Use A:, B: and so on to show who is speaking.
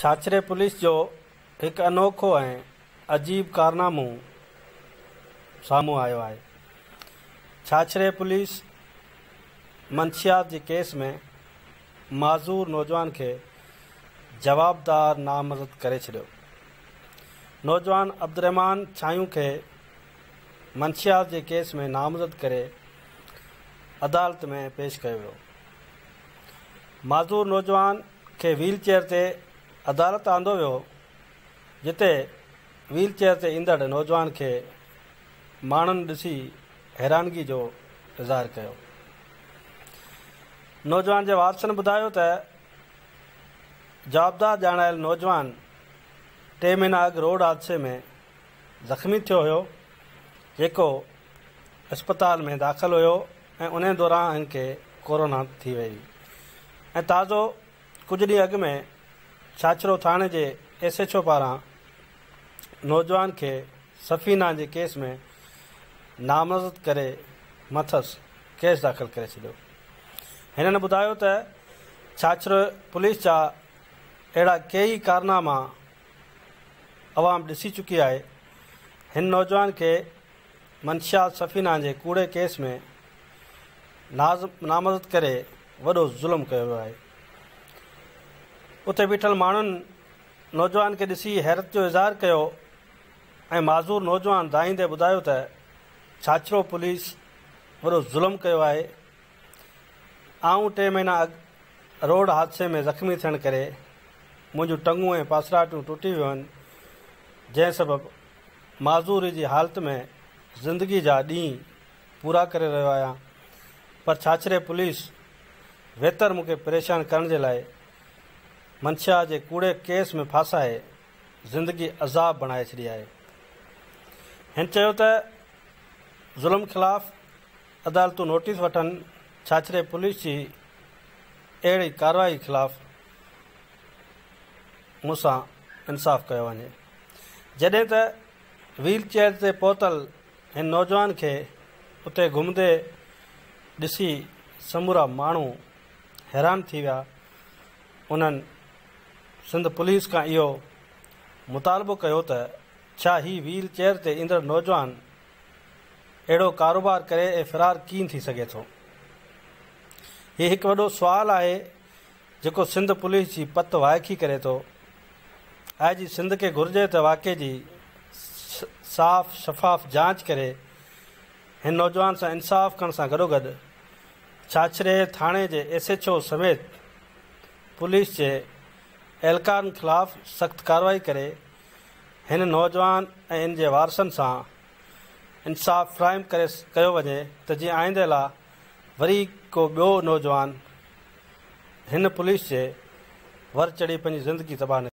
A: ڇاڇري پوليس جو هڪ انوکو ۽ عجيب ڪارنامو سامهون آيو آهي. ڇاڇري پوليس منشيات جي ڪيس ۾ معذور نوجوان کي جوابدار نامزد ڪري ڇڏيو. نوجوان عبدالرحمان ڇانيون کي منشيات جي ڪيس ۾ نامزد ڪري عدالت ۾ پيش ڪيو ويو. معذور نوجوان کي ويل چيئر تي عدالت آندو ويو، جتي ويل چيئر تي ايندڙ نوجوان کي ماڻهن ڏسي حيرانگي جو اظهار ڪيو. نوجوان جي وارثن ٻڌايو ته جوابدار ڄاڻايل نوجوان 3 مهينا اڳ روڊ حادثي ۾ زخمي ٿيو هيو، جيڪو اسپتال ۾ داخل هيو ۽ انهي دوران هن کي ڪورونا ٿي وئي ۽ تازو ڪجهه ڏينهن اڳ ۾ ڇاڇرو ٿاڻي جي ايس ايڇ او پاران نوجوان کي سفينا جي ڪيس ۾ نامزد ڪري مٿس ڪيس داخل ڪري ڇڏيو. هنن ٻڌايو ته ڇاڇرو پوليس جا اهڙا ڪيئي ڪارناما عوام ڏسي چڪي آهي. هن نوجوان کي منشيات سفينا جي ڪوڙي ڪيس ۾ نامزد ڪري وڏو ظلم ڪيو ويو آهي. اتي بيٺل ماڻهن نوجوان کي ڏسي حيرت جو اظهار ڪيو ۽ معذور نوجوان دانهيندي ٻڌايو ته ڇاڇرو پوليس وڏو ظلم ڪيو آهي، آئون 3 مهينا اڳ روڊ حادثي ۾ زخمي ٿيڻ ڪري منهنجون ٽنگون ۽ پاسراٽيون ٽٽي ويون آهن، جنهن سبب معذوري جي حالت ۾ زندگي جا ڏينهن پورا ڪري رهيو آهيان، پر ڇاڇري پوليس ويتر مون کي پريشان ڪرڻ جي لاء منشيات جي ڪوڙي ڪيس ۾ ڦاسائي زندگي عذاب بڻائي ڇڏي آهي. هن چيو ته ظلم خلاف عدالتون نوٽيس وٺن، ڇاڇري پوليس جي اهڙي ڪارروائي خلاف مون سان انصاف ڪيو وڃي. جڏهن ته ويل چيئر تي پهتل هن نوجوان کي اتي گهمندي ڏسي سمورا ماڻهو حيران ٿي ويا. انهن سنڌ پوليس کان اهو مطالبو ڪيو ته ڇا هي ويل چيئر تي ايندڙ نوجوان اهڙو ڪاروبار ڪري ۽ فرار ڪيئن ٿي سگهي ٿو؟ هي هڪ وڏو سوال آهي جيڪو سنڌ پوليس جي پت وائکي ڪري ٿو. آء جي سنڌ کي گهرجي ته واقعي جي صاف شفاف جاچ ڪري هن نوجوان سان انصاف ڪرڻ سان گڏوگڏ ڇاڇري ٿاڻي جي ايس ايڇ او سميت پوليس جي اهلڪارن خلاف سخت ڪارروائي ڪري هن نوجوان ۽ ان جي وارثن سان انصاف فراهم ڪري ڪيو وڃي ته جيئن آئنده لا وري ڪو ٻيو نوجوان هن پوليس جي ور چڙهي پنهنجي زندگي تباهه نه.